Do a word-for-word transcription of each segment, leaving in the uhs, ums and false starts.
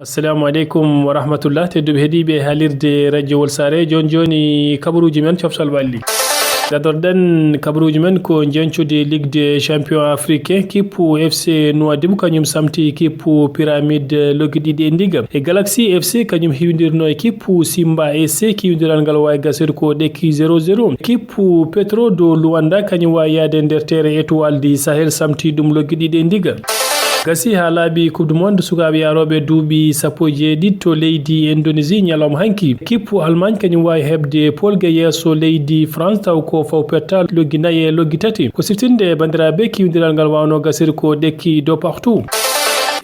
Assalamu aleykum wa rahmatullah, tedduɓe heɗiiɓe haalirde radio Wolsare. Jooni jooni kabaruuji men coftal ɓalli. Gadorɗen kabaruuji men ko njencude Ligue des Champions Africains, kippu F C Nouadhibou kañum samti kippu Pyramide loggi ɗiɗi e ndiga. E Galaxy F C kañum hiwindirno e kippu Simba S C, kiwindiral ngal waawi gasir ko ɗekki zéro zéro. Kippu Petro do Luanda kañum waawi yaade nder tere Étoile du Sahel samti ɗum loggi ɗiɗi e ndiga. Gasi haa laaɓi Coupe du Monde sukaaɓe yarooɓe duuɓi sappo e jeeɗiɗi to leydi Indonésie ñalawma hanki. Kippu Allemagne kañum waawi heɓde polge yeeso leydi France taw ko faw petta loggi nayi e loggi tati. Ko siftinde e banndiraaɓe kiwindiral ngal waawno gasir ko ɗekki do partout.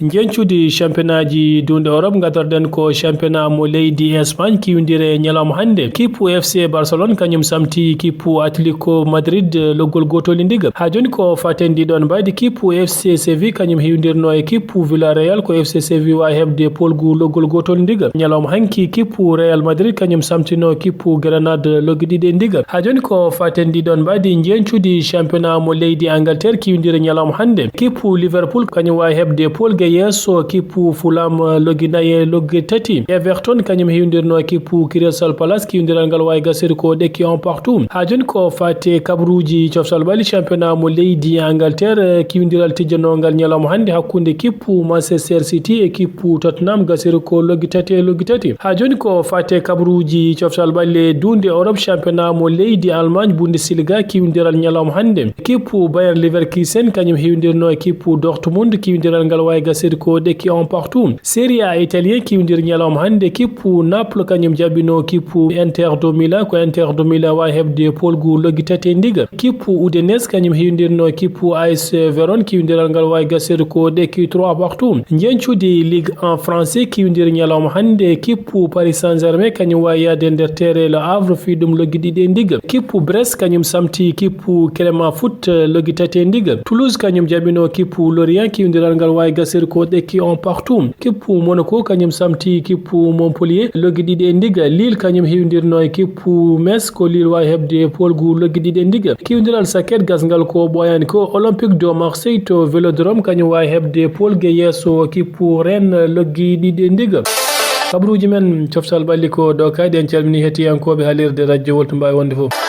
Njencudi championnatji duunde Europe, ngadorɗen ko championnat mo leydi Espagne kiwindire ñalawma hannde. Kippu F C Barcelone kañum samti kippu Atletico Madrid loggol gotol e ndiga. Haa jooni ko faten ɗiɗon mbaydi kippu F C Séville kañum hiwindirno e kippu Villarreal, ko F C Séville waawi heɓde polgu loggol gotol e ndiga. Ñalawma hanki kippu Real Madrid kañum samtino kippu Grenade loggi ɗiɗi e ndiga. Haa jooni ko faten ɗiɗon mbaydi njencudi championnat mo leydi Angleterre kiwindire ñalawma hannde. Kippu Liverpool kañum waawi heɓde polge yeeso kippu Fulham loggi nayi e loggi tati. Everton kañum hiwindirno kippu Crystal Palace, kiwindiral ngal waawi gasir ko ɗekki on partout. Haa jooni ko faate kabaruuji coftal ɓalli championnat mo leydi Angleterre, kiwindiral tijjanongal ñalawma hannde hakkunde kippu Manchester City e kippu Tottenham gasir ko loggi tati e loggi tati. Haa jooni ko faate kabaruuji coftal ɓalli duunde Europe, championnat mo leydi Allemagne Bundesliga, kiwindiral ñalawma hannde. Kippu Bayer Leverkusen kañum hiwindirno e kippu Dortmund, kiwindiral ngal waawi gasir ko ɗekki on partout. Serie A italien kiwindir ñalawma hannde, kippu Naples kañum jaɓino kippu Inter do Milan, ko Inter do Milan waawi heɓde polgu loggi tati e ndiga. Kippu Udinese kañum hiwindirno kippu A S Verona, kiwindiral ngal waawi gasir ko ɗekki trois partout. Njencudi Ligue un français kiwindir ñalawma hannde, kippu Paris Saint-Germain kañum waawi yaade nder tere Le Havre fii ɗum loggi ɗiɗi e ndiga. Kippu Brest kañum samti kippu Clermont Foot loggi tati e ndiga. Toulouse kañum jaɓino kippu Lorient, kiwindiral ngal waawi gasir ko ɗekki on partout. Kippu Monaco kañum samti kippu Montpellier loggi ɗiɗi e ndiga. Lille kañum hiwindirno e kippu Metz, ko Lille waawi heɓde polgu loggi ɗiɗi e ndiga. Kiwindiral saket gasngal ko ɓooyaani ko Olympique de Marseille to Vélodrome kañum waawi heɓde polge yeeso kippu Rennes loggi ɗiɗi e ndiga. Kabaruuji men coftal ɓalli ko ɗo kadi, en calmini heɗiyankooɓe haalirde radio Woltu Mbawi wonde fof.